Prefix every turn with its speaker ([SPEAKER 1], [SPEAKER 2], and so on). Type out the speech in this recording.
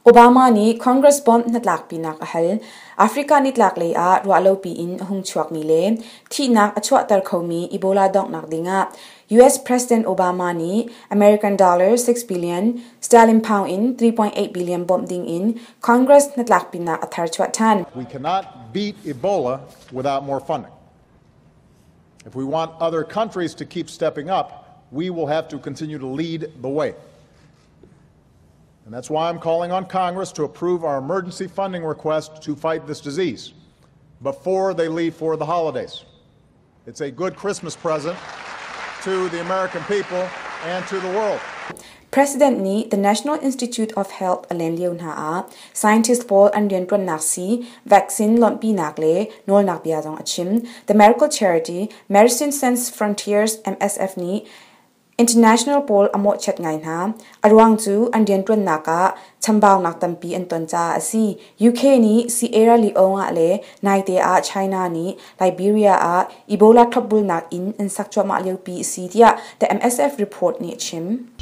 [SPEAKER 1] Obama nih Congress bawmh hnatlakpinak a hal. Africa nitlak lei ah ruahlopi in a hung chuakmi le thihnak a chuahter khomi Ebola donghnak dingah US President Obama nih American dollar 6 billion, sterling pound in 3.8 billion bawmh ding in Congress hnatlakpinak a tharchuah ṭhan.
[SPEAKER 2] We cannot beat Ebola without more funding. If we want other countries to keep stepping up, we will have to continue to lead the way. And that's why I'm calling on Congress to approve our emergency funding request to fight this disease before they leave for the holidays. It's a good Christmas present to the American people and to the world.
[SPEAKER 1] President nih the National Institute of Health a len lio hna ah scientist pawl an rianṭuannak sii, vaccine lonhpinak le nawlnak bia zong a chim. The medical charity Medicine Sans Frontiers MSF nih International pawl a mawhchiat ngai hna. A ruang cu an rianṭuannak ah chambaunak tampi an ton caah a si. UK nih Sierra Leone ah le naite ah China nih Liberia ah Ebola thlopbulnak inn an sak cuahmah liopi a si tiah The MSF report nih a chim.